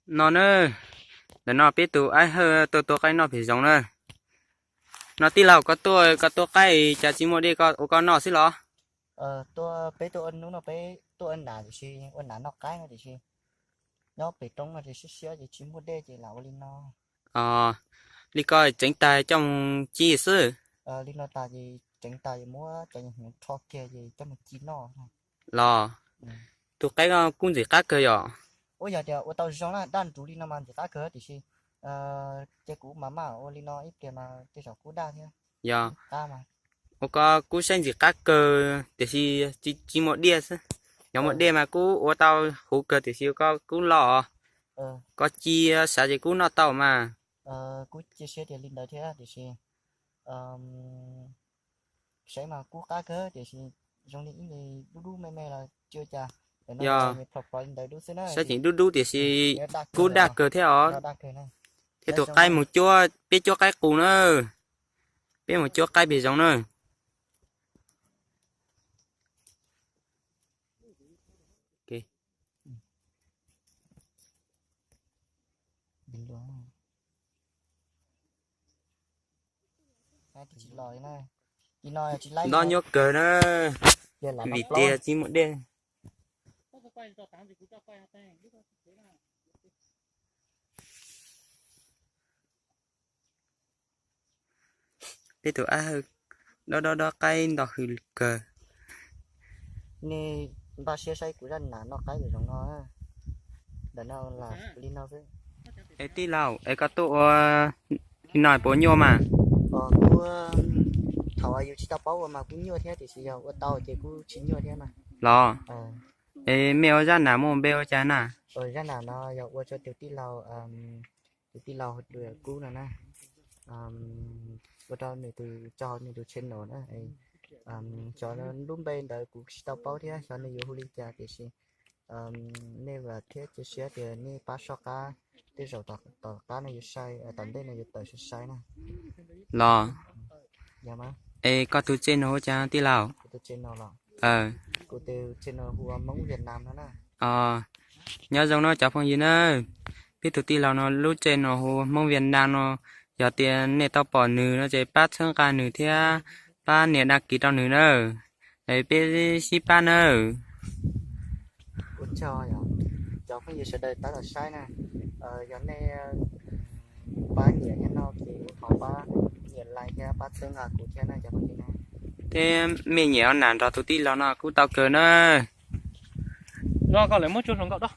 No na, ntawm no peb tus Aib Hawj tuaj tua qaib noj pem zoov na. No tij laug, koj tuaj, koj tua qaib cas tsis muaj dej ua koj noj xwb los? Peb tuaj ua nam tiam sis ua nam noj qaib no tiam sis nyob pem roob no ces siab siab ces tsis muaj dej ces lam ua li no. Li koj tseev tag coj mus ci xwb? Li no tas ces tseev tas muab cov hnyuv rho kiag ces coj mus ci noj. Los, tus qaib no kuj ntxim qab kawg yom. Ua yog tias ua tau zoo na, daj nruv li no mas ntxim qab kawg tiam sis ces kuv mas maj ua li no ib pliag mas tej zaum kuj daj thiab. Yog, ua koj kuj saib ntxim qab kawg tiam sis tsis muaj dej xwb. Yog muaj dej mas kuj ua tau huv kawg tiam sis ua koj kuj loj os. Koj ci xav ces kuj noj tau mas. Kuj cia siab tias li ntawd thiab tiam sis saib mas kuj qab kawg tiam sis zoo li ib dub dub me me los tsis ua cas. Yog, saib tseem dub dub tiam sis kuj daj kawg thiab os. Thiab tus qaib mus cuab, peb cuab qaib qus na. Peb mus cuab qaib pem zoov na. Nto nyuaj kawg na, vim tias tsis muaj dej. Peb tus Aib Hawj dob dob dob qaib nto hws kawg. Nej npaj siab saib kuv zaj nam noj qaib pem zoov no. Ntawm no lam li no xwb. Es tij laug, es koj tuaj ua li no puas nyuaj mas? Kuj, thaum yus tsis tau paub ua mas kuj nyuaj thiab tiam sis yog ua tau ces kuj tsis nyuaj thiab na. Los, es mej ua zaj nam muaj npe ua cas na? Zaj nam no yog ua rau tus tij laug, tus tij laug Dua Kub no na. Ua rau nws tus, tso nws tus channel na. Xyov lub npe ntawd kuv tsis tau paub thiab xyov nws yuav hu li cas tiam sis nej vam thiab cia siab tias nej pab soj qab, tej zaum tom qab no yuav sai, tom ntej no yuav tawm sai sai na. Los, es koj tus channel hu cas tij laug? Kuv tus channel los, kuv tus channel hu ua Hmoob Việt Nam no na. Nyob zoo nawb cov phooj ywg na, peb tus tij laug no lub channel hu Hmoob Việt Nam no, yog tias nej tau pom nws no ces pab txhawb nqa nws thiab pab nias đăng ký rau nws na. Es peb sib pab nawb. Ua tsaug cov phooj ywg sawv daws tab tom saib na, yog nej pab nyiam thiab no ces thov pab nyiam like thiab pab txhawb nqa kuv thiab na cov phooj ywg na. Thiab mej nyiam ua nam nrog tus tij laug no kuj tau kawg na. No koj lawv muab tsuag hluas nkauj dob.